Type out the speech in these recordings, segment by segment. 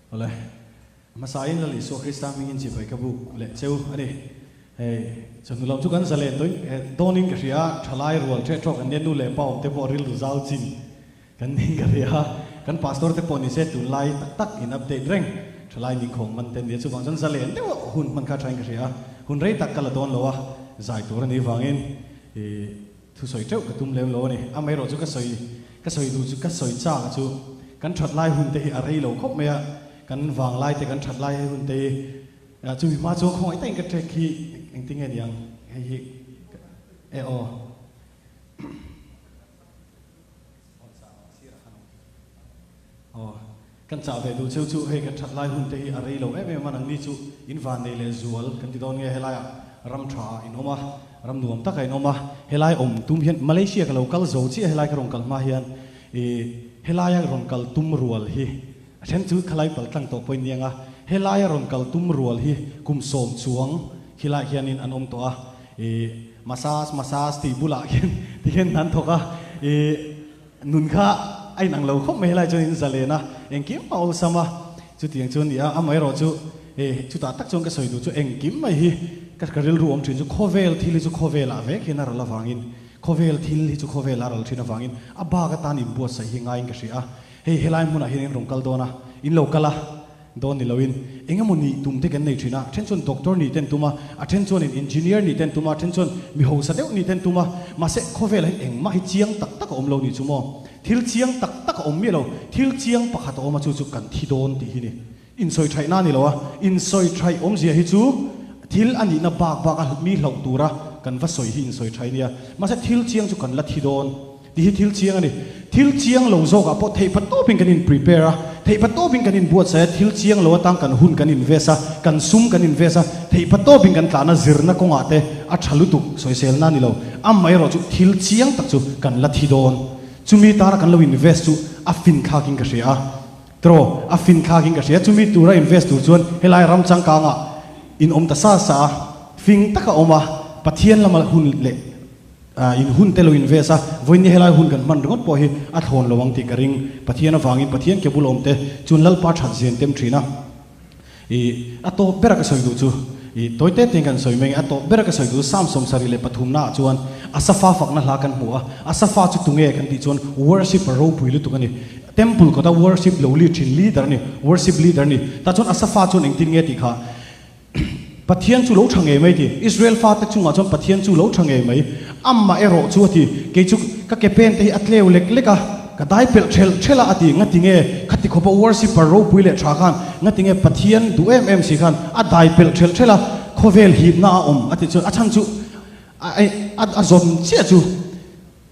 Awle, hmasain Lal Isua Krista hmingin chibai ka buk leh cheu a ni. Hei, chawhnu lam chu kan zalen tawhin dawnin ka hria a, thalai rual ṭheh ṭhawk an nia, nu leh pa awm te pawh rilru zau chin kan ning ka hria a, kan pastor te pawh ni se tunlai tak tak in update reng, thalai ningkhawm man te nia, chuvang chuan zalen deuh hun hman kha ṭhain ka hria a, hun rei tak ka la dawn lo a, zai tur a nih vangin ih Thusawi teuh ka tum lem lo a ni. Amaherawh chu ka sawi ka sawi duh chu ka sawi chak a chu kan that lai hun te hi a rei lo khawp mai a, kan vang lai te kan that lai hun te hi chumi hma chuan khawngaih takin ka trek hi engtin nge niang hei hi e aw. Aw, kan chah ve duh cheu chu hei kan that lai hun te hi a rei lo em em a, nangni chu in van nei leh zual kan ti dawn nge helaiah ram tha ah in awm a, ram nuam takah in awm a, helai awm tum hian Malaysia ka lo kal zo chiah helai ka rawn kal hma hian ih helaia rawn kal tum rual hi a then chu khalai pal tlang tawh pawh in niang a, helaia rawn kal tum rual hi kum sawm chuang khilaiah hianin an awm tawh a, ih massage massage tih bulah khian tihian an thawk a ih. Nun kha a inang lo khawp mai helai chuan in zalen a, engkim a awlsam a, chutiang chu a ni a, amaherawh chu e chutah tak chuan ka sawi duh chu engkim mai hi ka ka rilru awm thin chu khawvel thil hi chu khawvelah vek hian a ral avangin khawvel thil hi chu khawvelah a ral thin avangin a bak atan inbuatsaih hi ngaiin ka hria a, hei helai hmunah hian in rawn kal dawn a, in lo kal a. Dawn ni loin eng emaw nih tum te kan nei thin a, a then chuan doctor nih ten tum a, a then chuanin engineer nih ten tum a, a then chuan mi hausa deuh nih ten tum a, mahse khawvelah hian engmah hi chiang tak tak a awm lo nih chu maw? Thil chiang tak tak a awm miah lo, thil chiang pakhat a awm a chu chu kan thi dawn tih hi ni. Insawi thaih na a ni lo a, insawi thaih awmzia hi chu thil a nihna bak bak a mi hlauh tura kan va sawi hi insawi thaih a nia, mahse thil chiang chu kan la thi dawn. Tih hi thil chiang a ni. Thil chiang lo zawkah pawh theih patawpin kan in prepare a, theih patawpin kan inbuatsaih a, thil chiang lo atang kan hun kan invest a, kan sum kan invest a, theih patawpin kan tlahna zirna kawngah te a tha lutuk sawiselna a ni lo. Amaherawh chu thil chiang tak chu kan la thi dawn. Chumi tana kan lo invest chu a finthlakin ka hria a. Tiraw, a finthlakin ka hria. Chumi tura invest tur chuan helai ram changkangah in awm ta sa sa a, fing taka awm a, Pathian lama hun leh In hun te lo invest a, vawiin helai hun kan hman ringawt pawh hi a thlawn lo ang tih ka ring. Pathian avangin Pathian ke bul awm te chuan Lalpa that zian tem thin a. I a tawp bera ka sawi duh chu, i tawi te tein kan sawi mai nge, a tawp bera ka sawi duh chu Psalm 73 naah chuan Asafa fakna hla kan hmu a. Asafa chu tunge kan tih chuan worship a ropui lutuk a ni. Temple kawta worship lo lead thin leader a ni, worship leader a ni. Tah chuan Asafa chuan engtin nge tih kha Pathian chu lo tha ngei mai ti. Israel fate chungah chuan Pathian chu lo tha ngei mai. Amah erawh chu a ti, Kei chu ka ke pen te hi a tleu lek lek a, ka dai pelh thelh thelh a a ti. Ngati nge khati khawpa worshipper ropui leh tha khan ngati nge Pathian duh em em si khan a dai pelh thelh thelh a, khawvel hipna a awm a ti chuan a chhan chu a zawm chiah chu.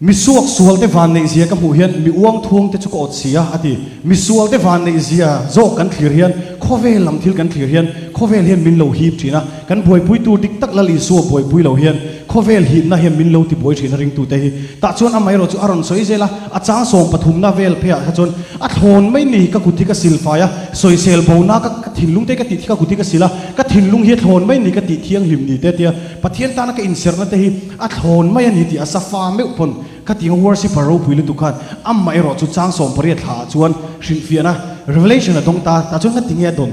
Mi suak sual te van neih zia ka hmuh hian mi uang thuang te chu ka awt si a, a ti. Mi sual te van neih zia zawk kan thlir hian khawvel lam thil kan thlir hian khawvel hian min lo hip thin a, kan buaipui tur dik tak Lal Isua buaipui lo hian khawvel hipna hian min lo ti buai thin a ringtute hi. Tah chuan amaherawh chu a rawn sawi zel a, a chang sawm pathumna vel pheiah kha chuan a thlawn mai ni ka kut hi ka sil fai a, sawisel bona ka thinlung te ka tih ka kut hi ka sil a, ka thinlung hi a thlawn mai ni ka tih thianghlim ni te tia Pathian tana ka inserhna te hi a thlawn mai a ni tih a safa meuh pawn ka ti ang worshipper ropui lutuk khan amah erawh chu chang 18 thla ah chuan hrilhfiahna revelation a dawng ta tah chuan ka ti nge a dawn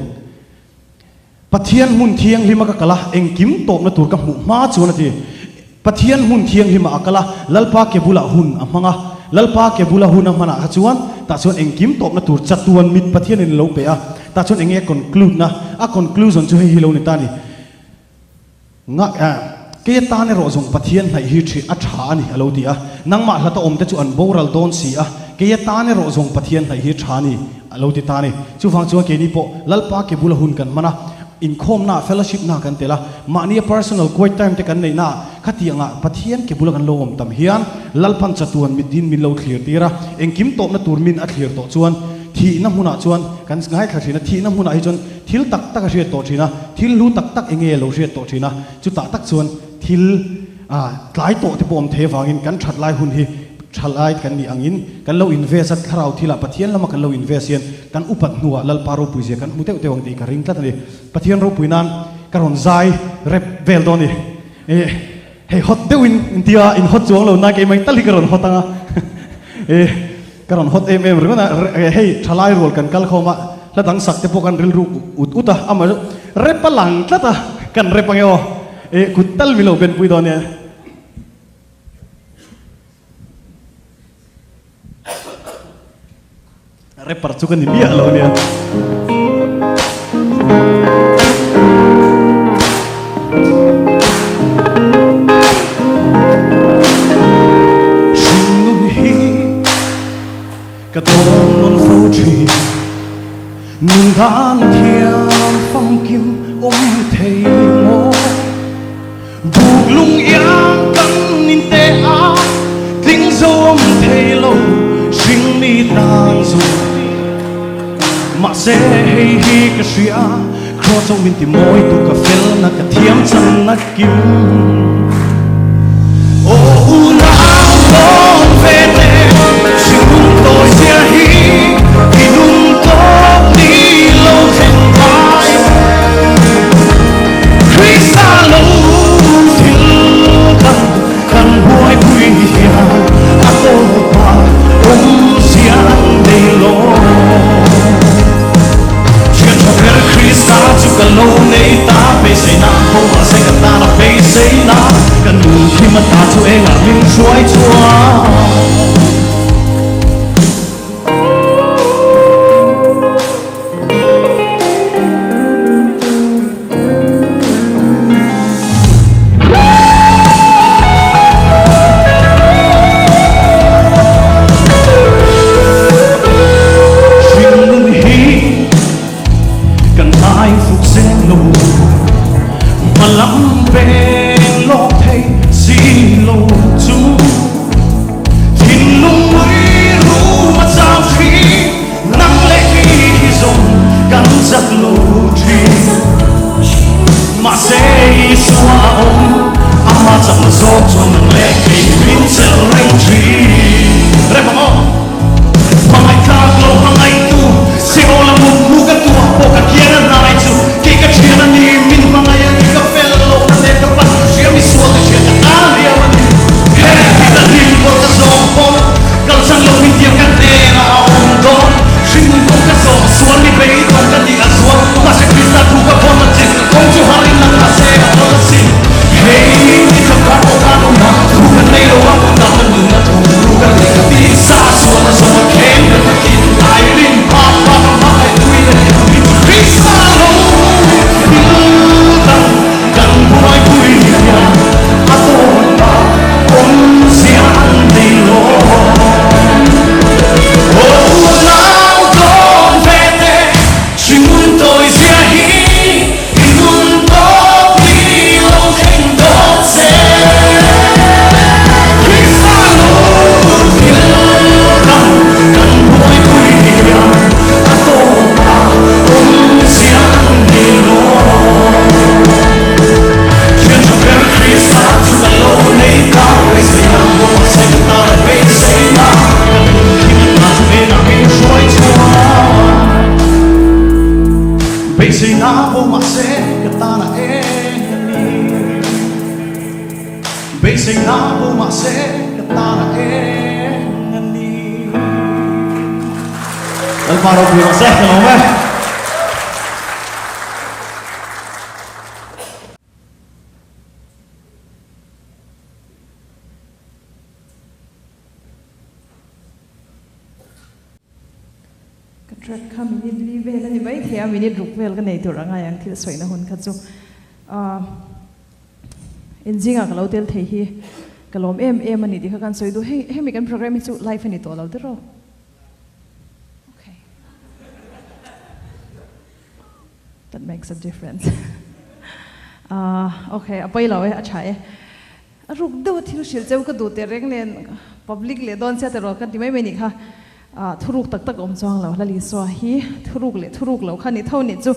Pathian hmun thianghlim a ka kal a engkim tawpna tur ka hmuh hma chuan a ti Pathian hmun thianghlim ah a kal a Lalpa ke bulah hun a hmang a Lalpa ke bula hun a hmanah kha chuan tah chuan engkim tawpna tur chatuan mit Pathian in a lo pe a tah chuan enge a conclude na a conclusion chu hei hi lo ni ta a ni. Nga eh, kei atan erawh zawng Pathian hnaih hi ṭhi a ṭha a ni, a lo ti a. Nangmah hlata awmte chu an boral dawn si a, kei atan erawh zawng Pathian hnaih hi ṭha a ni, a lo ti ta a ni. Chuvang chuan keini pawh Lalpa ke bula hun kan hman a, inkhawmnaah, fellowship-naah kan tel a, mahnia personal quiet time te kan neihnaah khatiangah Pathian ke bula kan lo awm tam hian Lalpan chatuan mitdin min lo thlir tir a, engkim tawpna tur min a thlir tawh chuan thihna hmunah chuan kan ngaithla thin a, thihna hmunah hi chuan Thil tak tak a hriat tawh thin a, thil hlu tak tak enge a lo hriat tawh thin a, chutah tak chuan thil tlai tawh te pawh awm thei avangin kan that lai hun hi tha lai kan nih angin kan lo invest a, thlarau thilah Pathian lama kan lo invest hian kan upat hnuah Lalpa ropui zia kan hmu deuh deuh ang tih ka ring tlat a ni. Pathian ropui nan ka rawn zai rep vel dawn a ni. Eh hei hot deuhin intia in hot chuang lo na keimah tal hi ka rawn hot ang a eh ka rawn hot em em ringawt a, hei thalai rual kan kal khawm a. Hla dang sak te pawh kan rilru ut ut a, amah chu rep a lang tlat a, kan rep ange aw, eh kut tal min lo ben pui dawn nia. Rapper chu ka ni miah lo nia. Hringnun hi ka tawn nawn fo thin, nun dan thiam famkim awm thei maw? Buk lung iang kan in te a, tling zo awm thei lo hring mi tan zawng. Mahse hei hi ka hria, Kraws ho min ti mawi tu ka fel na ka thiam chan na kim. Aw unau tawn ve te, hringnung tawi zia hi, i nung tawp ni lo thleng vai. Krista lo thil dang kan buaipui hian a tawpa awmzia an nei lo. Thian tha ber Krista chu ka lo nei ta, beiseina ho mahse ka tana beiseina, ka nun hlim ata chu engah min hruai chuan. Hringnun hi kan ngai fuk zel lo, hma lam peng lawk thei si lo chu. Thinlung mui rum a chau thin, nang leh kei hi zawng kan zat lo thin. Mahse Isua a awm, ama chakna zawk chuan nang leh kei min chelh reng thin. Rem ang aw. Hmangaihtlak lo hmangaihtu, Seol a mut mu ka tuah pawh ka kian a hnai chu, kei ka thian a ni, min hmangaih a ni, ka fel lo ka nen ka pan ka hria, mi sual te hriat ka tan riau a ni. He thil a hlim pawh ka zawng pawh, kalsan lo min tiang ka hnenah a awm dawn, hringnun kawng ka zawng, sual mi beidawng ka nih a zual, mahse Krista thu ka vawn a chin, kawng chu har in lang mahse a awl asin. Hei ni chawkar pawh khan awm a, thu kan nei lo a, dam ka nun a thu ru ka nei ka ti sa, sual a zawm a khem ka takin ai rin phak phak a hmangaih tui ka ni a min Krista lo thil dang kan buaipui hian a tawp a awmzia an nei lo. Aw unau dawn ve teh hringnun tawi zia hi i nun tawp ni lo thleng dawn se. Krista lo thil dang kan buaipui hian a tawp a awmzia an nei lo. Thian tha ber Krista chu ka lo nei ta, beiseina pawh a sen ta le beiseina ka nun thim a ta chu engah min hruai chhuak. Beiseina pawh mahse ka tana eng a ni. Beiseina pawh mahse ka tana eng a ni. Lalpa ropui rawh se, ka lawm e. Ka track kha minute li vel a ni mai thei a, minute ruk vel ka nei tur a ngai ang thil sawina hun kha chu. Inzingah ka lo tel thei hi ka lawm em em a ni tih kha kan sawi duh. Hei hemi kan program hi chu live a ni tawh lo tiraw? Okay. That makes a difference. Okay, a pawi lo e, a tha e. A ruk deuh a thil hrilh cheu ka duh teh reng nen public leh dawn sia tiraw ka ti mai mai nih kha. Thuruk tak tak awm chuang lo, Lal Isua hi thuruk leh thuruk lo kha ni tho nih chu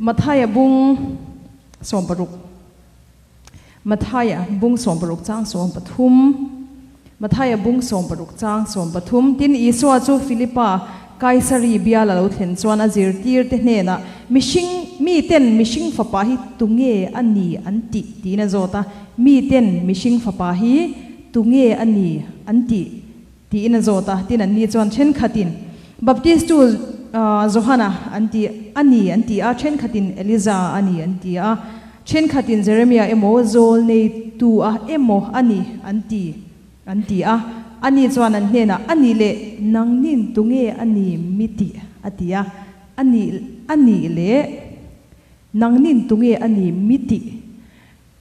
Mathaia bung 16 Mathaia bung 16 chang 13 Mathaia bung 16 chang 13 Tin Isua chu Philipa Kaisari bial a lo thlen chuan a zirtirte hnenah mihring miten mihring fapa hi tunge a ni an tih tiin a zawt a, miten mihring fapa hi tunge a ni an tih tiin a zawt a, tin anni chuan thenkhatin Baptistu. Johana an ti a ni an ti a, thenkhatin Eliza a ni an ti a, thenkhatin Jeremia emaw Zawlneitu a emaw a ni an ti an ti a. Ani chuan an hnenah, A nih leh nangnin tunge a ni mi tih? a ti a. A nih a nih leh nangnin tunge a ni mi tih?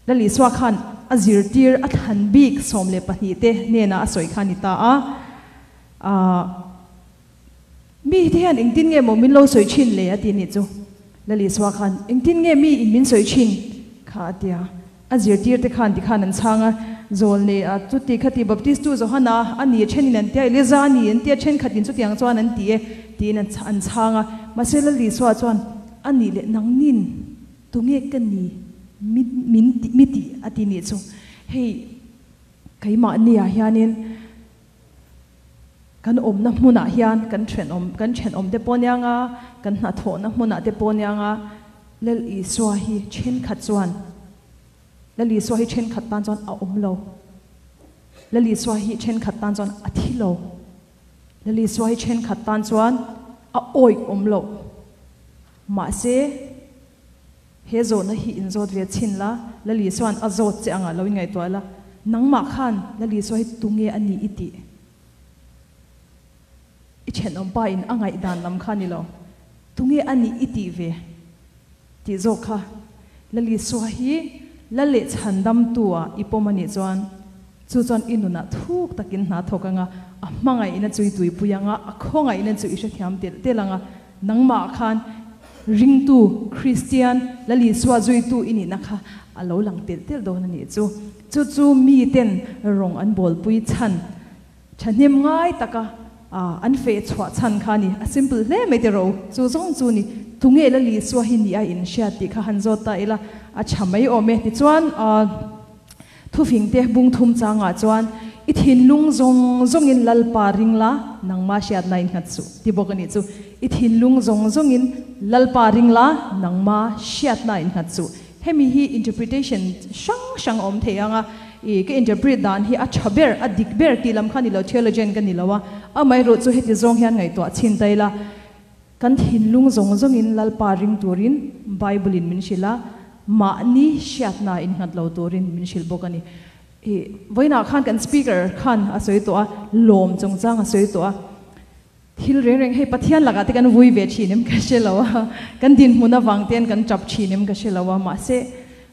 Lal Isua khan a zirtir a thlan bik 12 te hnenah a sawi kha a ni ta a. Aah. Mi te hian engtin nge maw min lo sawi thin le a ti nih chu. Lal Isua khan engtin nge mi in min sawi thin kha a ti a. A zirtir te khan tikhan an chhang a, Zawlnei a chuti khati Baptistu Johana a ni thenin an tia, Eliza a ni an tia thenkhatin chutiang chuan an ti e tiin an chhang a. Mahse Lal Isua chuan a nih leh nangnin tunge ka ni min mi tih a ti nih chu. Hei keimahni ah hianin. Kan awmna hmunah hian kan thenawm kan thenawm te pawh aniang a, kan hnathawhna hmunah te pawh aniang a, Lal Isua hi thenkhat chuan Lal Isua hi thenkhat tan chuan a awm lo. Lal Isua hi thenkhat tan chuan a thi lo. Lal Isua hi thenkhat tan chuan a awih awm lo. Mahse. He zawhna hi inzawt ve chhin la, Lal Isua'n a zawt che angah lo inngaihtuah la, nangmah khan Lal Isua hi tunge a ni i tih? I thenawmpa in a ngaihdan lam kha ni lo, tunge a nih i tih ve? Tih zawk kha Lal Isua hi Lal leh chhandamtu ah i pawm a nih chuan chu chuan i nunah thuk takin hna thawk anga, a hmangaihna chu i tuipui anga, a khawngaihna chu i hrethiam telh telh anga, Nangmah khan ringtu, Kristian, Lal Isua zuitu i nihna kha a lo lang telh telh dawn a nih chu. Chu chu miten rawng an bawlpui chhan thahnem ngai taka an feh chhuah chhan kha a ni. A simple hle mai tiraw u. Chu zawng chu ni. Tunge Lal Isua hi ni a inhriat tih kha han zawt ta ila a tha mai awm e. Tichuan. Thufingte bung thum changah chuan, I thinlung zawng zawngin Lalpa ring la, nangma hriatna in nghat suh, ti bawk a nih chu. I thinlung zawng zawngin Lalpa ring la, nangma hriatna in nghat suh. Hemi hi interpretation hrang hrang a awm thei ang a, i ka interpret dan hi a tha ber, a dik ber tih lam kha ni lo, theologian ka ni lo a, amaherawh chu heti zawng hian ngaihtuah chhin ta ila, Kan thinlung zawng zawngin Lalpa ring turin Bible-in min hrilh a, mahni hriatna innghat lo turin min hrilh bawk a ni. I vawiinah khan kan Speaker khan a sawi tawh a, lawm chungchang a sawi tawh a. Thil reng reng hei Pathian lakah te kan vui ve thin em ka hre lo a, kan dinhmun avang ten kan tap thin em ka hre lo a, mahse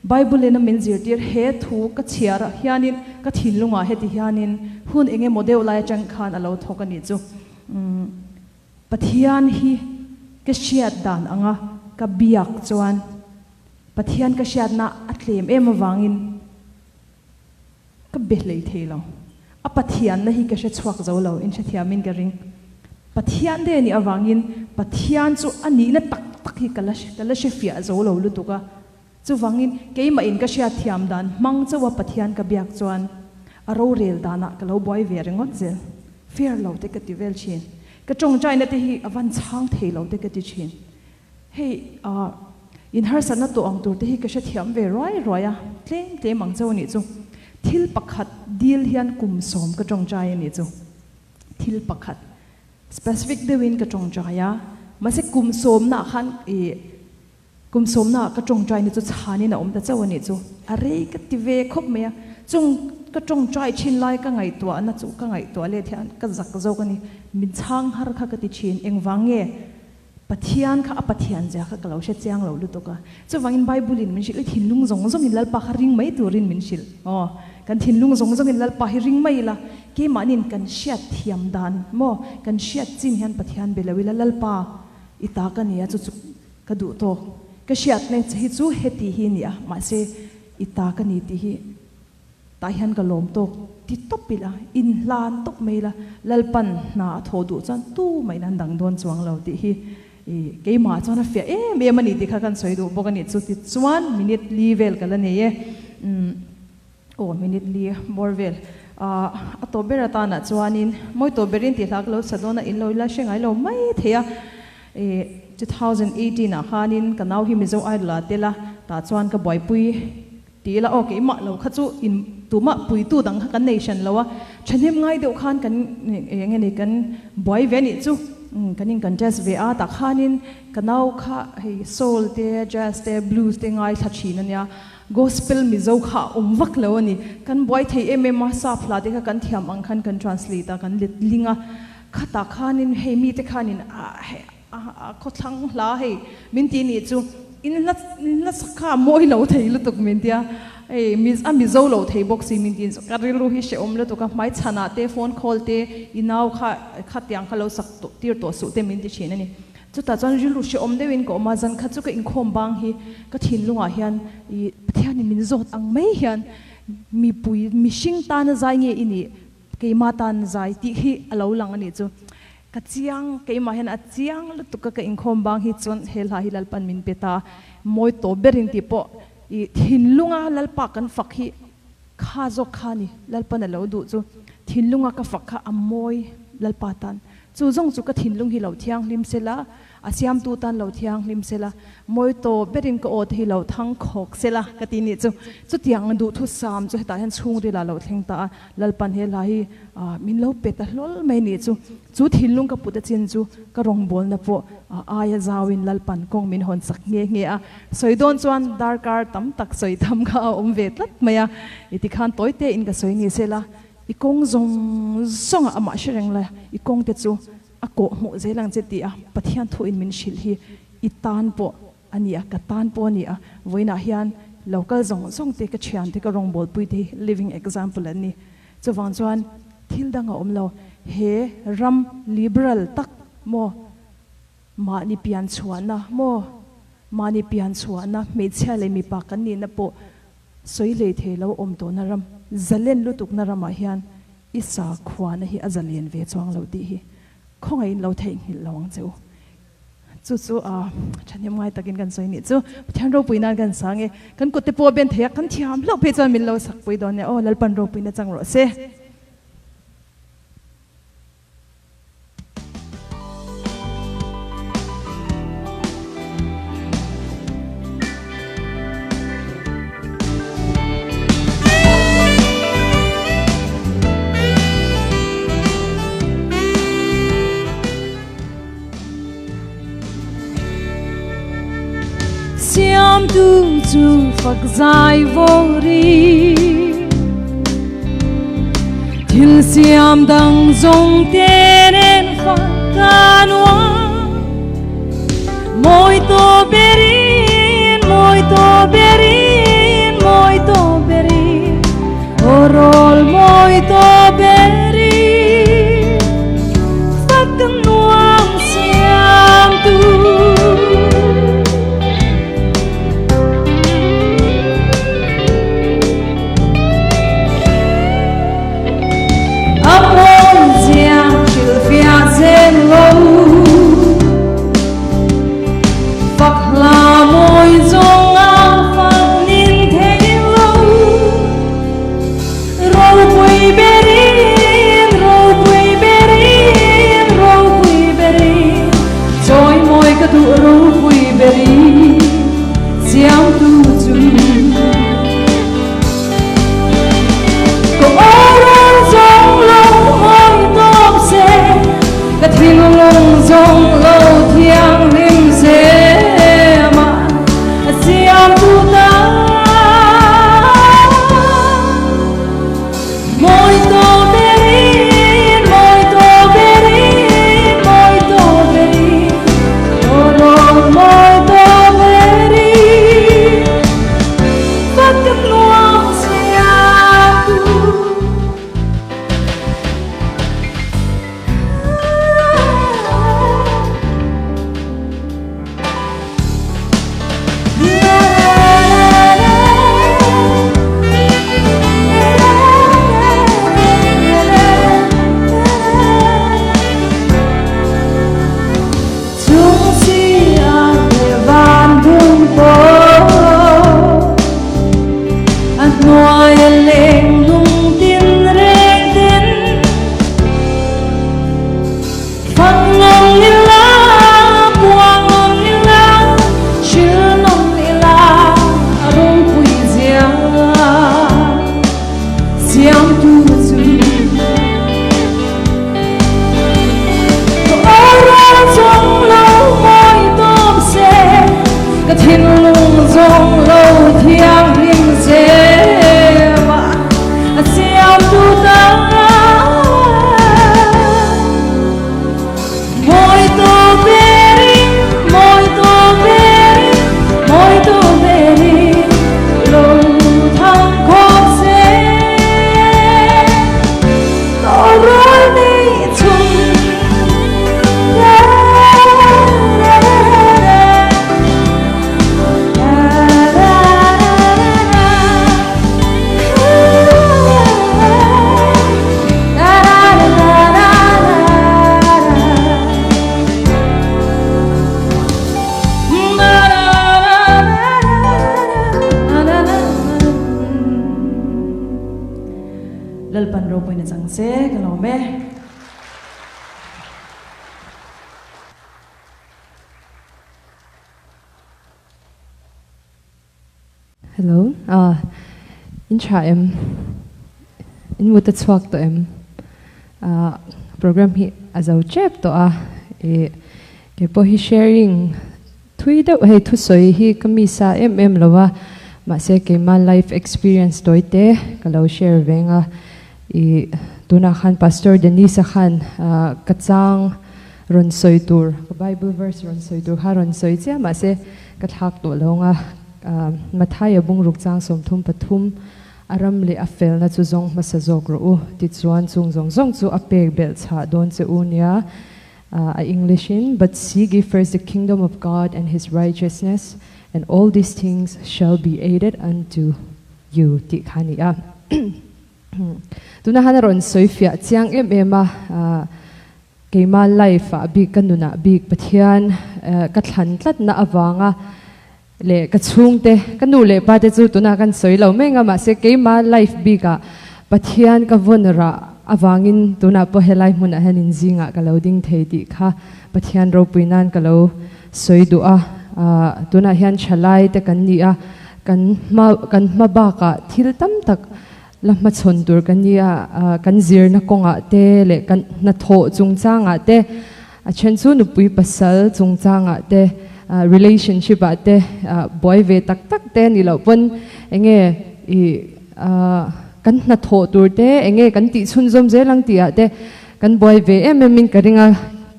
Bible-in a min zirtir he thu ka chhiar ah hianin ka thinlungah heti hianin hun eng emaw deuh lai atang khan a lo thawk a nih chu. Umm. Pathian hi ka hriat dan anga ka biak chuan Pathian ka hriatna a tlem em avangin ka be hlei thei lo. A Pathianna hi ka hre chhuak zo lo, inhrethiamin ka ring. Pathian te nih avangin Pathian chu a nihna tak tak hi ka la ka la hre fiah zo lo lutuk a. Chuvangin keimahin ka hriatthiam dan hmang chauha Pathian ka biak chuan a rorel danah ka lo buai ve ringawt zel. Fair lo te ka ti vel thin. Ka tawngtaina te hi a van chhang thei lo te ka ti thin. Hei ah in harsatna tawh ang tur te hi ka hrethiam ve ruai ruai a, tlem tlem ang chauh a nih chu. Thil pakhat dil hian kum sawm ka tawngtai a nih chu. Thil pakhat specific deuhin ka tawngtai a, mahse kum sawmnaah khan ih Kum sawmnaah ka tawngtaina chu chhanin a awm ta chauh a nih chu. A rei ka ti ve khawp mai a. Chung ka tawngtai thin lai ka ngaihtuahna chu ka ngaihtuah let hian ka zak zawk a ni. Min chhang har kha ka ti thin. Engvang nge Pathian kha a Pathian zia kha ka lo hre chiang lo lutuk a. Chuvangin Bible-in min hrilh i thinlung zawng zawngin Lalpa kha ring mai turin min hrilh. Aw, kan thinlung zawng zawngin Lalpa hi ring mai ila, keimahniin kan hriat thiam dan maw, kan hriat chin hian Pathian be lo ila, Lalpa i ta ka nia chu chu. Ka duh tawk. Ka hriatna che hi chu heti hi nia, mahse i ta ka ni tih hi tah hian ka lawm tawk ti tawp ila, inhlan tawp mai ila, Lalpan hna a thawh duh chuan tu mah in an dang dawn chuang lo tih hi i keimah chuan a fiah em em a ni tih kha kan sawi duh bawk a ni. Chuti chuan minute li vel ka la nei e. Umm aw minute li bawr vel a tawp ber atanah chuanin mawi tawp berin tih hla ka lo sa dawn a, in lo ila hre ngai lo mai thei a. 2018 ah khanin ka nau hi Mizo Idol ah tel a, tah chuan ka buaipui ti ila aw keimah lo kha chu in tumah puitu dang kha kan nei hran lo a, thahnem ngai deuh khan kan eng nge ni kan buai ve anih chu. Kan in contest ve a, tah khanin ka nau kha hei soul te, jazz te, blues te ngaithla thin a nia, gospel Mizo kha a awm vak lo a ni. Kan buai thei em em a, sap hla te kha kan thiam ang khan kan translate a, kan let ling a. Khatah khanin hei mite khanin hei a khawthlang hla hei min ti nih chu in hla in hla sak kha a mawi lo thei lutuk min tia hei mi a mizo lo thei bawk si min ti ka rilru hi hrehawm lutuk a hmai chhanah te phone call te i nau kha khatiang kha lo sak tawh tir tawh suh te min ti thin a ni chutah chuan rilru hrehawm deuhin ka awm a zan khat chu ka inkhawm bang hi ka thinlungah hian ih Pathianin min zawt ang mai hian mipui mihring tana zai nge i nih Keimah tan zai tih hi a lo lang a nih chu. Ka chiang, keimah hian a chiang lutuk a ka inkhawm bang hi chuan he hla hi Lalpan min pe ta. Mawi tawp berin tih pawh i thinlunga Lalpa kan fak hi kha zawk kha a ni. Lalpan a lo duh chu thinlunga ka fak kha a mawi Lalpa tan. Chu zawng chu ka thinlung hi lo thianghlim sela, A siamtu tan lo thianghlim sela, mawi tawp berin ka aw te hi lo thang khawk sela ka ti nih chu. Chutiang duhthusam chu hetah hian chhungril ah lo thleng ta a, Lalpan he hla hi min lo pe ta hlawl mai nih chu. Chu thinlung ka put a chin chu ka rawngbawlna pawh aia zauin Lalpan kawng min hawn sak nghe nghe a. Sawi dawn chuan darkar tam tak sawi tham kha a awm ve tlat mai a, i tikhan tawi te in ka sawi ni sela, i kawng zawng zawng ah amah hre reng la, i kawng te chu A kawh hmuh zel ang che tih a Pathian thuin min hrilh hi i tan pawh a ni a, ka tan pawh a ni a. Vawiinah hian lo kal zawng zawng te, ka thian te, ka rawngbawlpui te hi living example an ni. Chuvang chuan thil dang a awm lo, he ram liberal tak maw, mahni pian chhuahna maw, mahni pian chhuahna hmeichhia leh mipa kan nihna pawh sawi hlei thei lo awm tawhna ram, zalen lutukna ramah hian I sakhuana hi a zalen ve chuang lo tih hi khawngaihin lo theihnghilh lo ang che u. Chu chu a thahnem ngai takin kan sawi nih chu. Pathian ropui nan kan sang e. Kan kut te pawh a ben thei a, kan thiam hlauh phei chuan min lo sakpui dawn nia. Aw Lalpan ropuina chang rawh se. Siamtu chu fak zai vawri. Thil siam dang zawng te nen fak ka nuam. Mawi tawh berin, mawi tawh berin, mawi tawh berin, aw rawl mawi tawh berin, fak ka nuam siamtu. A mawizia hrilhfiah zel lo. Fak hla mawi zawng a fak nin thei lo. Ropui berin, ropui berin, ropui berin, chawi mawi ka duh ropui berin, siamtu chu. Ka awrawl zawng lo mawi tawp se, ka thinlung zawng lo thianghlim se amah a siamtu ta. Mawi tawh berin, mawi tawh berin, mawi tawh berin, awrawl. zawng lo thianghlim zel a, a siamtu tan. Mawitu berin, mawitu berin, mawitu berin lo thang khawp se. Tawrawl nei chung la la la la la la la la la la la Lalpan ropuina chang se ka lawm e. Hello, ah in tha em? In mut a chhuak tawh em? Ah program hi a zo tep tawh a, ih kei pawh hi sharing thui deuh hei thusawi hi ka mi sa em em lo a, mahse keima life experience tawi te ka lo share veng a, ih tunah khan Pastor Denise-a khan ah ka chang rawn sawi tur, ka Bible verse rawn sawi tur kha rawn sawi chiah mahse ka thlak tawh lo ang a, Mathaia bungruk chang 33, A ram leh a felna chu zawng hmasa zawk rawh u, tichuan chung zawng zawng chu a pek belh chhah dawn che u nia, a English in, But seek ye first the kingdom of God and his righteousness, and all these things shall be added unto you tih kha a ni a. Tuna han a rawn sawi fiah chiang em em a, Keima life ah bik ka nunah bik Pathian ka thlan tlatna avanga leh ka chhungte ka nu leh pa te chu tunah kan sawi lo mai anga mahse keima life bikah Pathian ka vawn rah avangin tunah pawh helai hmunah hian in zingah ka lo ding thei tih kha Pathian ropui nan ka lo sawi duh a tunah hian thalai te kan ni a kan hma kan hma bakah thil tam tak La hmachhawn tur kan ni a, kan zirna kawngah te leh kan hnathawh chungchangah te, a then chu nupui pasal chungchangah te, relationship ah te buai ve tak tak te a nih loh pawn enge i kan hnathawh tur te enge kan tih chhunzawm zel ang tih ah te kan buai ve em em in ka ring a,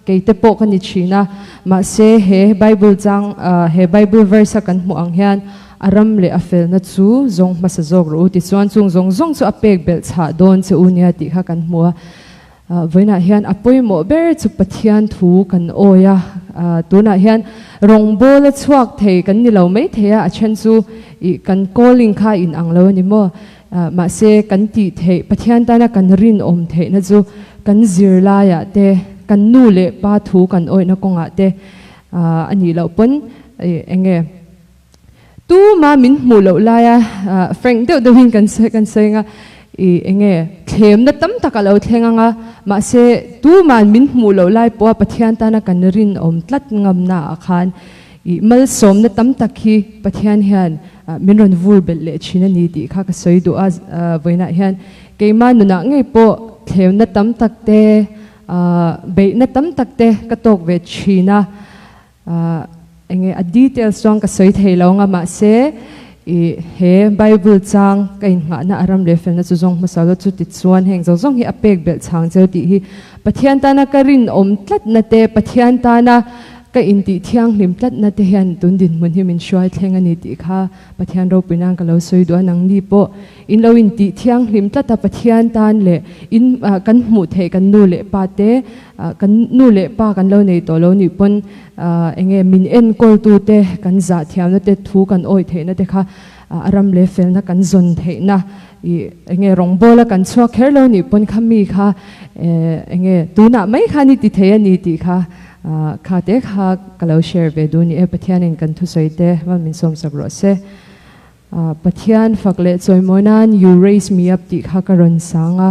kei te pawh ka ni thin a, mahse he Bible chang he Bible verse a kan hmuh ang hian A ram leh a felna chu zawng hmasa zawk rawh u tichuan chung zawng zawng chu a pek belh chhah dawn che u nia tih kha kan hmu a. Vawiinah hian a pawimawh ber chu Pathian thu kan awi a, tunah hian rawngbawla chhuak thei kan ni lo mai thei a, a then chu ih kan calling kha in ang lo a ni maw? Mahse kan tih theih Pathian tana kan rinawm theihna chu kan zirlaiah te, kan nu leh pa thu kan awihna kawngah te a nih loh pawn ih eng nge Tuma min hmuh loh laia frank deuh deuhin kan sawi kan sawi anga ih enge thlemna tam tak a lo thleng anga mahse tuma'n min hmuh loh lai pawha Pathian tana kan rinawm tlat ngamna ah khan ih malsawmna tam tak hi Pathian hian min rawn vur belh leh thin a ni tih kha ka sawi duh a vawiinah hian keimah nunah ngei pawh thlemna tam tak te beihna tam tak te ka tawk ve thin a. Ahh enge a details chuan ka sawi thei lo anga mahse ih he Bible chang ka inngahna a ram leh felna chu zawng hmasa lo chu tichuan heng zawng zawng hi a pek belh chhang cheu tih hi Pathian tana ka rinawm tlatna te Pathian tana ka intih thianghlim tlatna te hian tun dinhmun hi min hruai thleng a ni tih kha Pathian ropui nan ka lo sawi duh a nangni pawh In lo intih thianghlim tlat a Pathian tan leh in kan hmuh theih kan nu leh pa te kan nu leh pa kan lo nei tawh lo nih pawn enge min enkawl tu te kan zah thiamna te thu kan awih theihna te kha a ram leh felna kan zawn theihna ih enge rawngbawla kan chhuak kher lo nih pawn kha mi kha enge tunah mai khan i ti thei a ni tih kha kha te kha ka lo share ve duh a ni e Pathianin kan thusawi te va min sawmsak rawh se. Pathian fak leh chawimawi nan You Raise Me Up tih kha ka rawn sang a,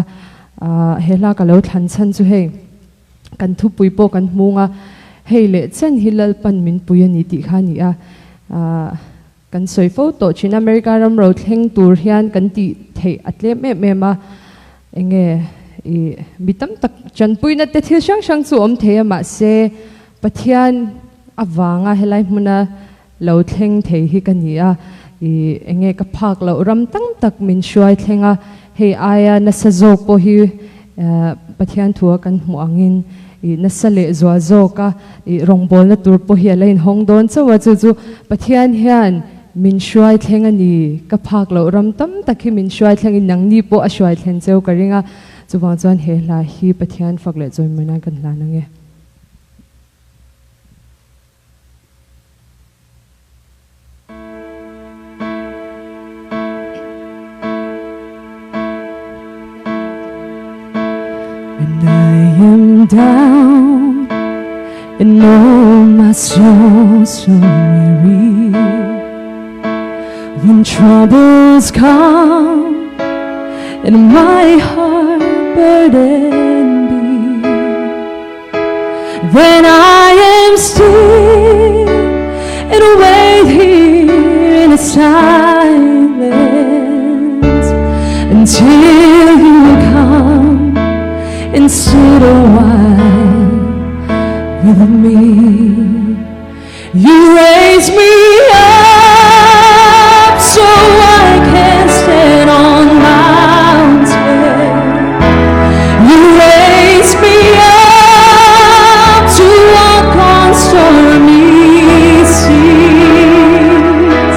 he hla ka lo thlan chhan chu hei kan thupui pawh kan hmung a, hei leh chen hi Lalpan min pui a ni tih kha a ni a, kan sawi fo tawh thin America ram ro thleng tur hian kan tih theih a tlem em em a, enge i mi tam tak tanpuina te thil hrang hrang chu awm thei a mahse Pathian avanga helai hmuna. lo thleng thei hi ka ni a, ih enge ka phak loh ram tam tak min hruai thleng a, hei aia nasa zawk pawh hi Pathian thua kan hmuh angin ih nasa leh zual zawk a ih rawngbawlna tur pawh hi a la inhawng dawn chauh a, chu chu Pathian hian min hruai thleng a ni, ka phak loh ram tam tak hi min hruai thlengin nangni pawh a hruai thlen cheu ka ring a, chuvang chuan he hla hi Pathian fak leh chawimawi nan kan hlan ang e. When I am down and oh my soul so weary When troubles come and my heart burdened be Then I am still and wait here in the silence Until you come and sit a while with me You raise me up so I can stand on mountains You raise me up to walk on stormy seas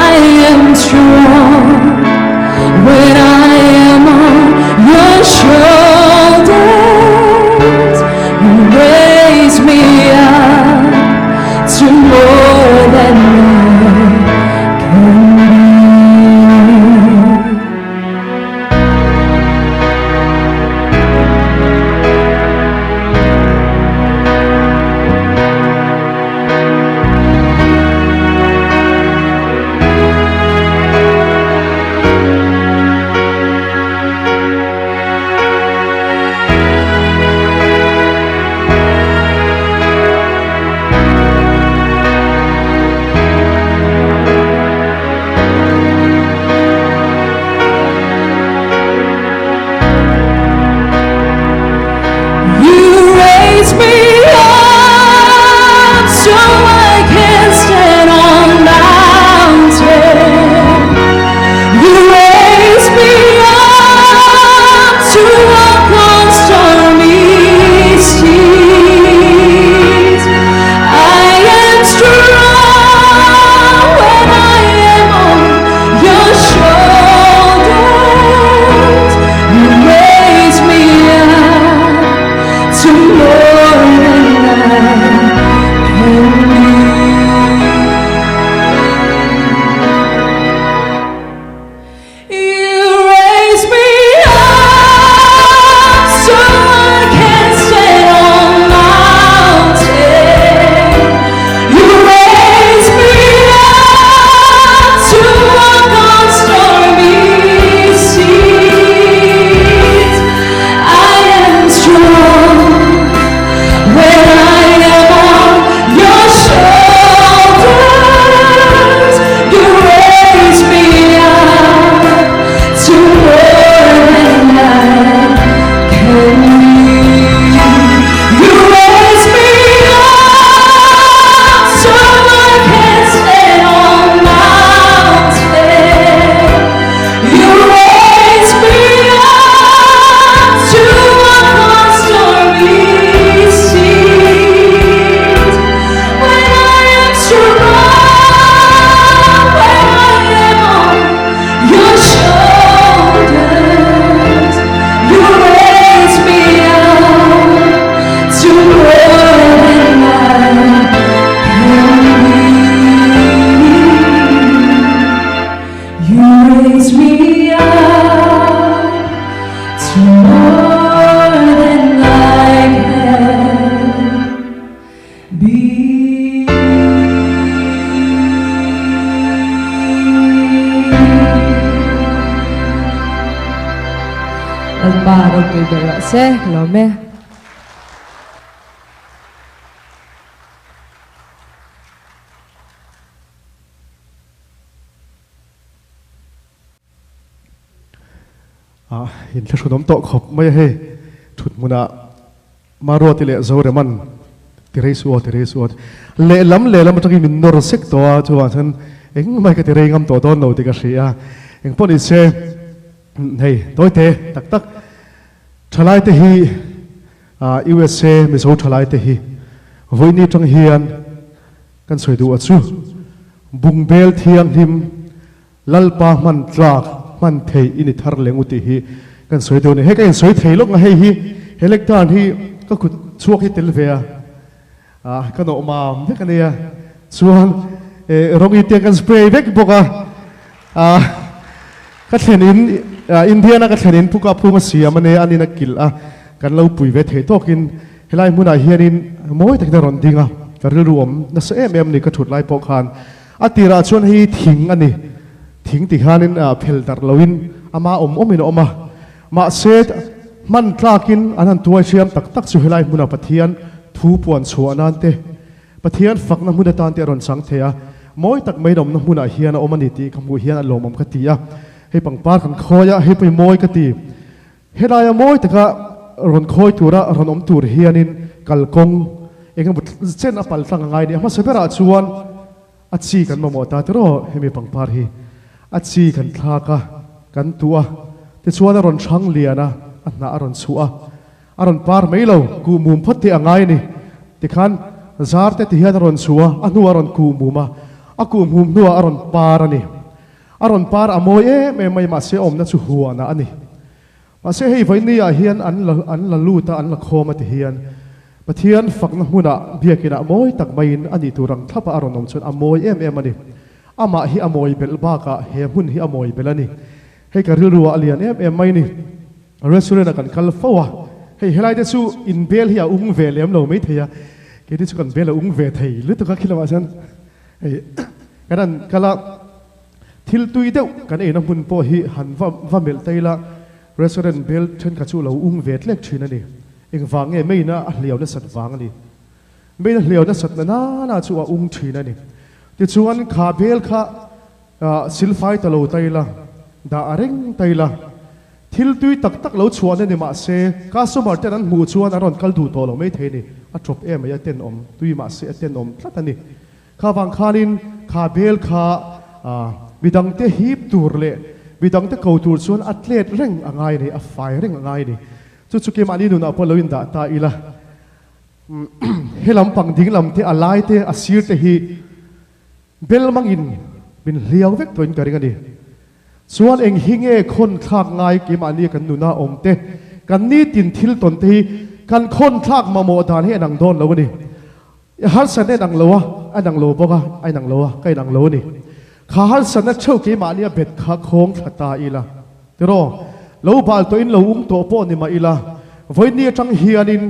I am strong when I am on your shoulders You raise me up to more than I can be. You raise me up so I can stand on mountains. You raise me up to walk on stormy seas. I am strong when I am on your shoulders. You raise me up to more than I can be. You raise me up so I can stand on mountains. You raise me up to walk on stormy seas. I am strong when I am on your shoulders. You raise me up to more than I can be. You raise me up so I can stand on mountains. You raise me up to walk on stormy seas. When I am strong, when I am on your shoulders, you raise me up to more than I can be. You raise me up to more than I can be. Lalpa ropui ber rawh se, lawm e. A inthlahrun awm tawh khawp mai a hei, thuthmunah Maruati leh Zoreman. Ti rei suh aw, ti rei suh aw. Lehlam lehlam atangin min nawr sek tawh a, chuvang chuan engmah hi ka ti rei ngam tawh dawn lo tih ka hria a. Engpawh ni se, hei tawite tak tak thalai te hi USA Mizo thalai te hi vawiin atang hian kan sawi duh a chu bungbel thianghlim Lalpa hman tlak hman thei i ni thar leng u tih hi kan sawi deuh a ni. Hei ka insawi thei lawk nga hei hi he lectern hi ka kut chhuak hi tel ve a, ah ka nawh mam vek a nia. Chuan eh rawng i te kan spray vek bawk a, ah ka thlen in Indiana ka thlen in puka phung a siam a nia a nin a kilh a, kan lo pui ve thei tawkin helai hmunah hianin mawi takin a rawn ding a, ka rilru awm nasa em em a ni ka thut lai pawh khan. A tirah chuan hei thing a ni. Thing ti khanin phel darh loin ama awm awmin a awm a. Mahse, hman tlakin an han tuai hriam tak tak chu helai hmuna Pathian thu puan chhuah nan te, Pathian fakna hmun atan te a rawn chang thei a. Mawi tak mai awmna hmunah hian a awm a ni tih ka hmuh hian a lawmawm ka ti a. Hei pangpar kan khawi a, hei pawh hi mawi ka ti. Helaia mawi taka rawn khawi tura rawn awm tur hianin kalkawng eng emaw chen a pal tlang a ngai a ni. A hmasa berah chuan a chi kan mamawh ta tiraw hemi pangpar hi a chi kan thlak a, kan tuh a, tichuan a rawn hrang lian a, a hnah a rawn chhuah a, a rawn par mai lo, kuh mum phawt te a ngai a ni. Tikhan zar te ti hian a rawn chhuah a, a hnuah a rawn kuh mum a, a kuh mum hnuah a rawn par a ni. A rawn par a mawi em em mai mahse awmna chu huanah a ni. Mahse hei vawiin ah hian an la an la lut a an la khawm a ti hian Pathian fakna hmunah biakinah mawi tak maiin a nih tur ang thlapa a rawn awm chuan a mawi em em a ni. Amah hi a mawi belh bakah he hmun hi a mawi belh a ni. Hei ka rilru ah a lian em em mai ni. Restaurant ah kan kal fo a, hei helai te chu in bel hi a ung ve lem lo maithei a, keini chu kan bel a ung ve thei lutuk a khilamah chuan hei kan han kal a. Thil tui deuh kan eina hmun pawh hi han va va melh ta ila, restaurant bel thenkhat chu lo ung ve tlek thin a ni. Engvang nge main a hliau nasat vang a ni. Main a hliau nasat na nana chu a ung thin a ni. Tichuan kha bel kha silfai ta lo ta ila, dah a reng ta ila, thil tui tak tak lo chhuahna ni mah se, customer ten an hmuh chuan an rawn kal duh tawh lo maithei a ni. A tawp em mai a tenawm, tui mah se a tenawm tlat a ni. Kha vang khanin kha bel kha midangte hip tur leh midangte ko tur chuan a tlet reng a ngai a ni, a fai reng a ngai a ni. Chu chu keimahni nunah pawh lo indah ta ila, he lampang ding lam te, a lai te, a sir te hi bel mangin min hliau vek tawhin ka ring a ni. Chuan eng hi nge khawn thlak ngai keimahni kan nuna awm te, kan nitin thil tawn te hi kan khawn thlak mamawh dan hi a nang dawn lo a ni. I harsatna in ang lo a, a inang lo bawk a, a inang lo a, ka inang lo a ni. Kha harsatna theuh keimahni a bet kha khawng thla ta ila. Tiraw? Lo bal tawhin lo ung tawh pawh ni mah ila, vawiinni atang hianin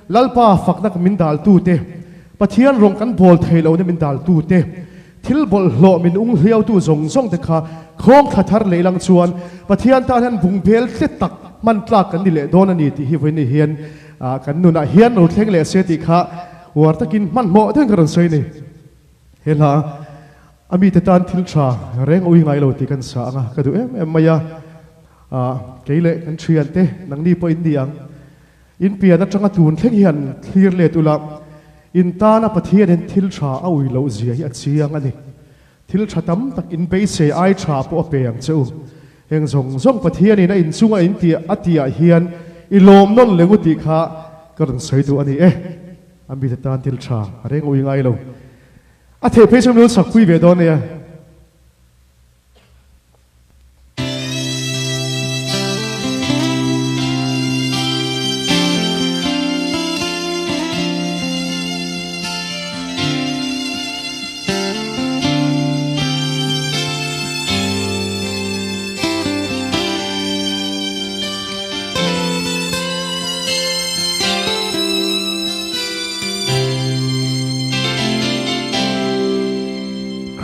Lalpa fakna min daltute, Pathian rawng kan bawl thei lohna min daltute, thil bawlhhlawh min ung hliautu zawng zawng te kha khawng thla thar leh ilang chuan Pathian tan hian bungbel tle tak hman tlak kan ni leh dawn a ni tih hi vawiinni hian kan nunah hian lo thleng leh se tih kha Uar takin hmanhmawh deuhin ka rawn sawi a ni. He hla a mite tan thil tha reng a ui ngai lo tih kan sa ang a, ka duh em em mai a. Kei leh kan thiante nangni pawh in ni ang. In pian atanga tun thleng hian thlir let ula, in tana Pathianin thil tha a ui loh zia hi a chiang a ni. Thil tha tam tak in beisei ai tha pawh a pe ang che u. Heng zawng zawng Pathianin a inchunga in tih a tihah hian i lawm nawn leng u tih kha ka rawn sawi duh a ni e. A mite tan thil tha a reng ui ngai lo. A theih phei chu min lo chakpui ve dawn nia.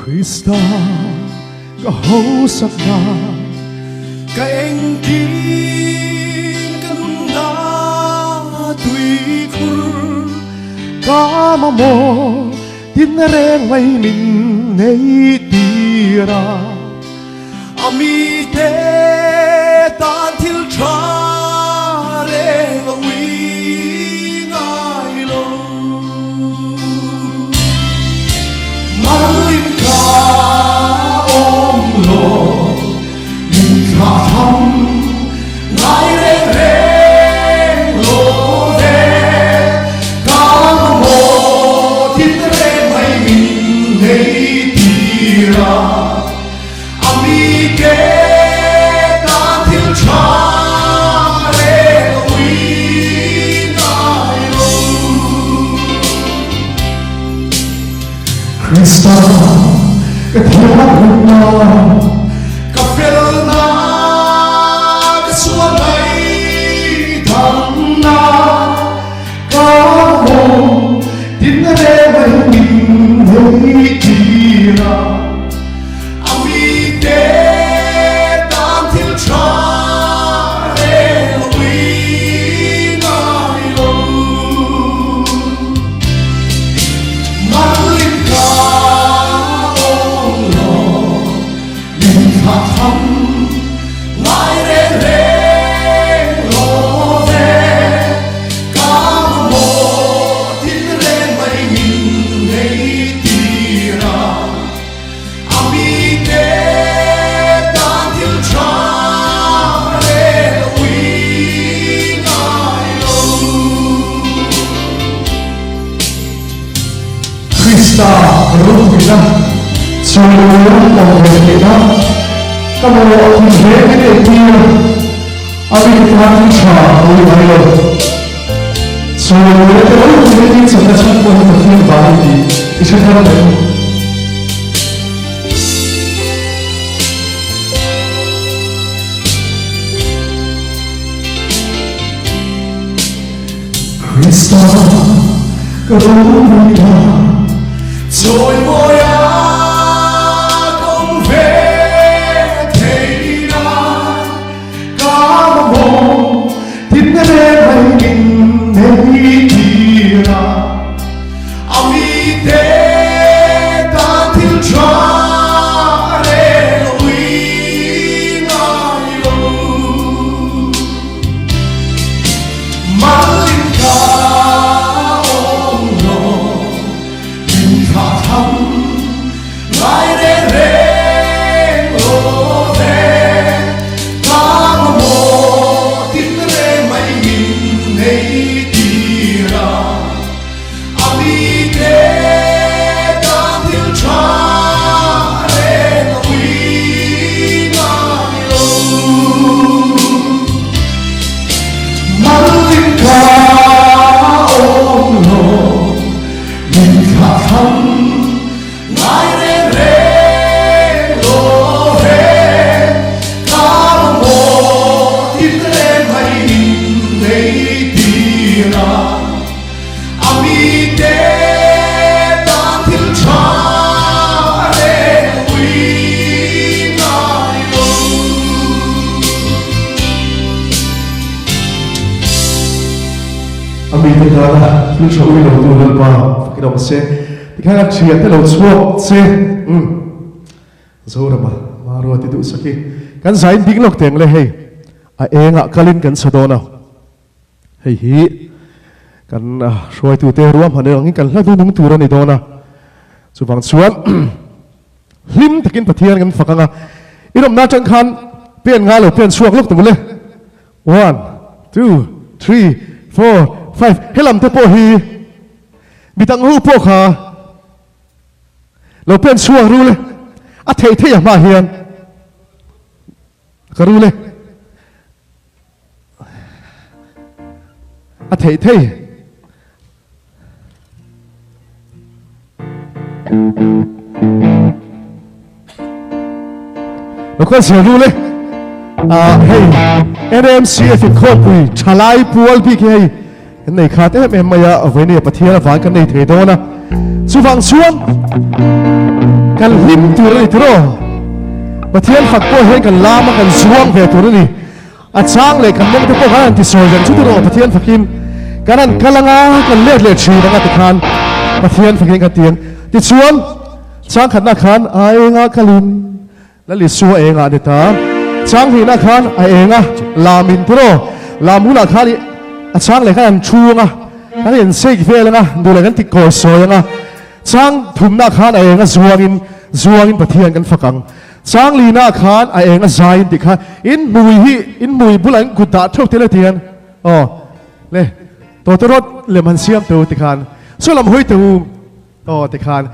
Krista ka hausakna ka engkim ka nunna tuikhur ka mamawh tin reng mai min nei tir a a mite tan thil tha reng a ui ngai lo. te tan thil tha reng a ui ngai lo. Krista ka thianghlimna, ka felna, ka sual ngaihdamna, ka hmu tin reng mai min nei tir a. A mite tan thil tha reng a ui ngai lo. Malin ka awm lo, min thlah tham ngai reng reng lo ve. Ka mamawh thil reng mai min nei tir a. A mite tan thil tha reng a ui ngai lo. Krista ropuina chawlawm awm ve theihna ka mamawh thil reng in entir a mite tan thil tha a ui ngai lo. Chawlawm te ropuina hi chakna chhan pawh hi Pathian vang a ni tih i hre thar em? Krista ka ropuina Chawimawi a ka awm ve theihna ka mamawh tinna reng mai min nei tir a. A mite tan thil tha reng a ui ngai lo. Malin ka awm lo, min thlah tham ngai reng reng lo ve. Ka mamawh tin reng mai min nei tir a. A mite tan thil tha reng a ui ngai lo. Malin ka awm lo, min thlah tham ngai reng reng lo ve. Ka mamawh tin reng mai min nei tir a. A mite tan thil tha reng a ui ngai lo. A mite tana thil tha ui lo tu Lalpa fakin awm se. Tikhan a thian te lo chhuak che. Umm. Zorama Marua ti duh sak hi kan zain ding lawk teng le hei a engah kalin kan sa dawn a. Hei hi kan hruaitute ruahman angin kan hla dunung tur a ni dawn a, chuvang chuan hlim takin Pathian kan fak ang a, i rawmna atang khan pen nga lo pen chhuak lawk ta mawle, one, two, three, four, five, helam te pawh hi midang ho pawh kha lo pen chhuak rul e, a theih theih a hmaah hian ka rul e. A theih thei. Lo kal zel ru le. Ah hei NMCF in khawpui thalai pual bik hi hei kan nei khat em em mai a vawinia Pathian avang kan nei thei dawn a. Chuvang chuan kan hlim tur a ni tiraw. Pathian fak pawh hian kan lam a kan zuang ve tur a ni. A chang leh kan mawng te pawh khan an ti sawi reng chu tiraw Pathian fakin kan han kal anga kan let leh thin anga tikhan Pathian fakin kan ti ang. Tichuan chang khatna khan a enga kalin Lal Isua engah a ni ta. Chang hnihna khan a eng a, lam in tiraw? Lam hunah khan i a chang leh khan an thu ang a, kan in shake vel ang a, duh leh kan ti kawi sawi ang a. Chang thumna khan a eng a zuangin, zuangin Pathian kan fak ang. Chang lina khan a eng a zaiin tih kha in hmui hi, in hmui bulah in kut dah theuh tel a ti hian aw le tawtawrawt lem han siam teu ti khan saw lam hawi teu. Aw tikhan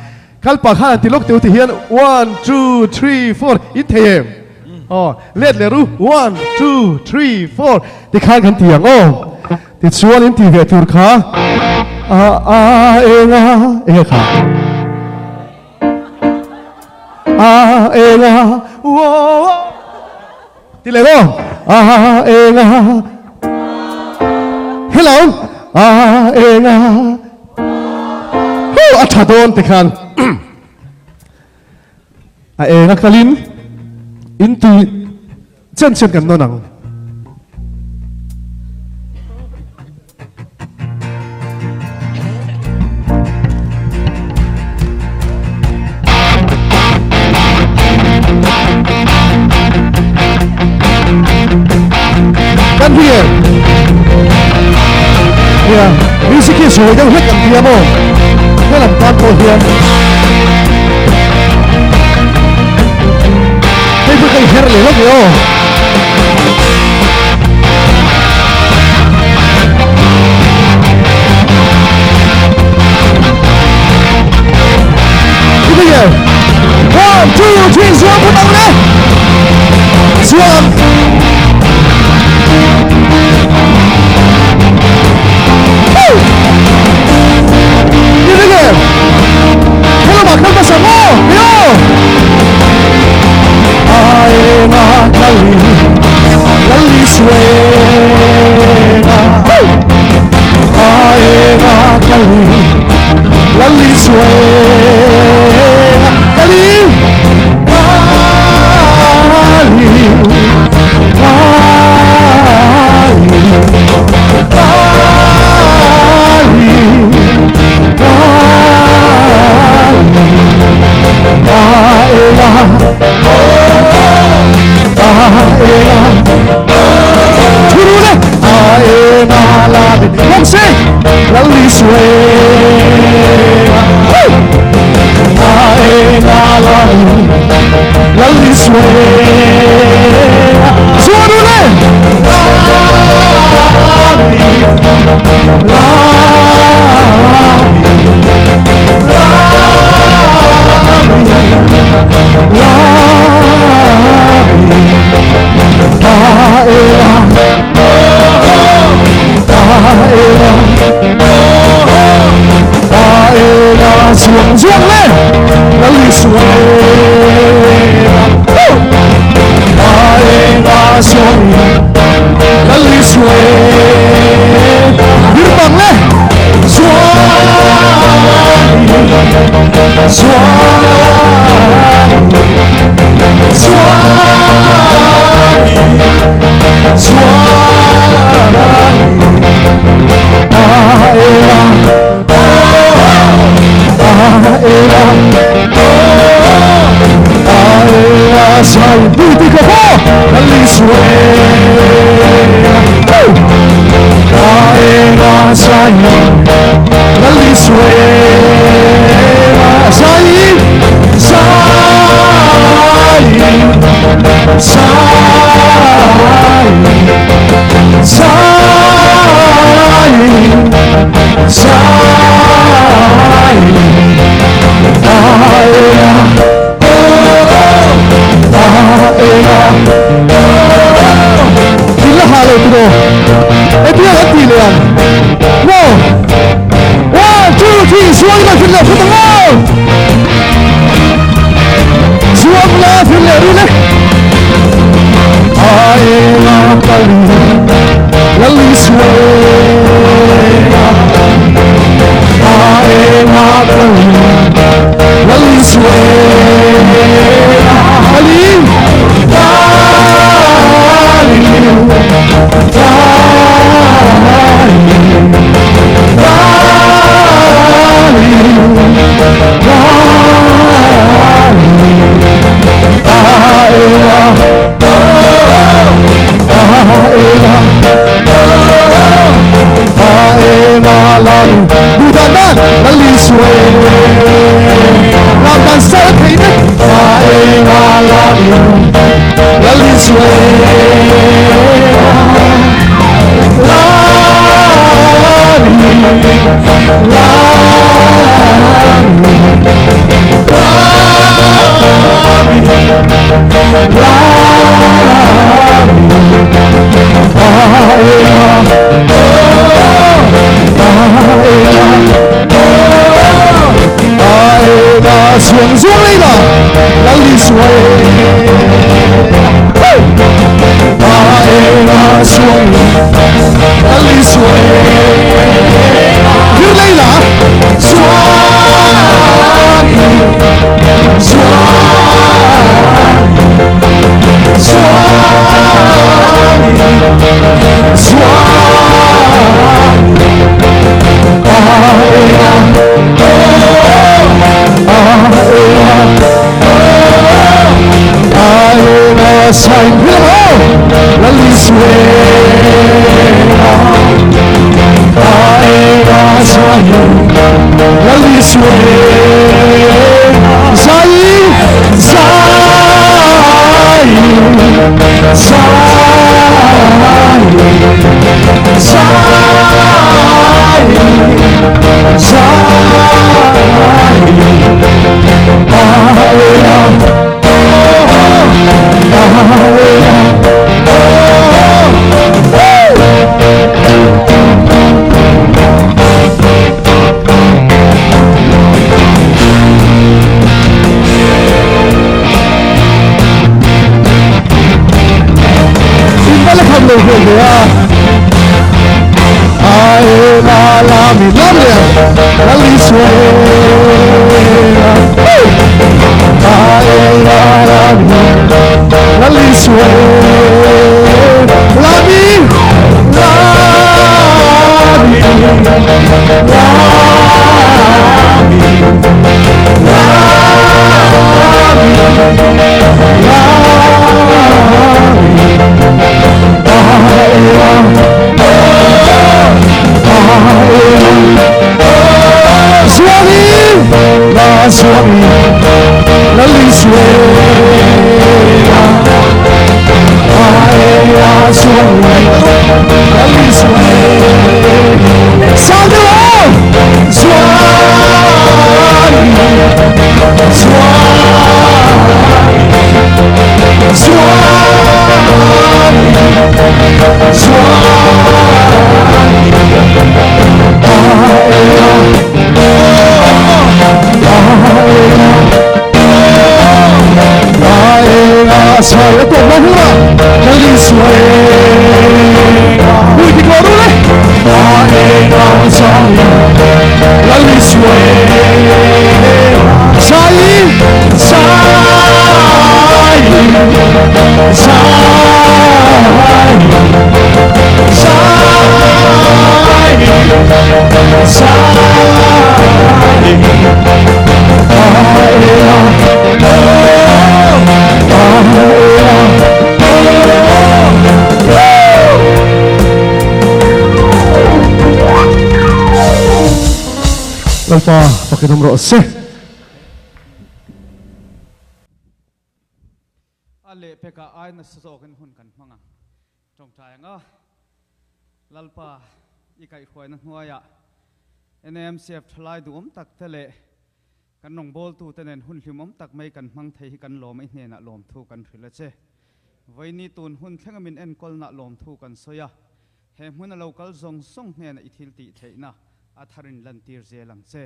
kal pah khan an ti lawk teu ti hian one two three four in thei em? Aw, let leh ru, one, two, three, four, tikhan kan ti ang aw. Tichuan in ti ve tur kha a a eng a eng a kha a eng a wo ti leh aw a eng a hello a eng a hu a tha dawn tikhan a eng a kalin in tui Chen chen kan nawn ang. Kan here. Yeah, music hi sawi deuh hlek ang tia maw? Helam tan pawh hian. Hei pawh ka i her leh lawk e aw. One, two, three, zuam phut ang le. Zuam. Hello, makal ba mo? Yo! Aena suang zuang lei la Lal Isua e Aena suang Lal Isua e Hir lei la Suang Suang Lalpa fakin awm rawh se. A lehpekah ai nasa zawkin hun kan hmang ang. Tawngtai anga Lalpa i kaihhruaina hnuaiah NAMCF thalai duhawm tak te leh kan rawngbawltute nen hun hlimawm tak mai kan hmang thei hi kan lawm a, i hnenah lawmthu kan hrilh a che. Vawiini tun hun thlenga min enkawlnah lawmthu kan sawi a, he hmuna lo kal zawng zawng hnenah i thil tih theihna a tharin lantir zel ang che.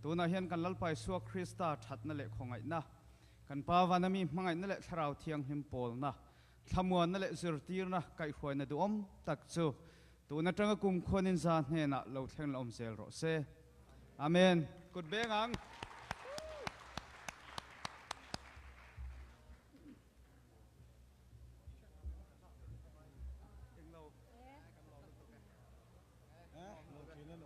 Tunah hian kan Lalpa Isua Krista thatna leh khawngaihna, kan Pa vana mi hmangaihna leh Thlarau Thianghlim pawlna, Thlamuanna leh zirtirna kaihhruaina duhawm tak chu tun atanga kum khuanin za hnenah lo thleng la awm zel rawh se. Amen. Kut beng ang.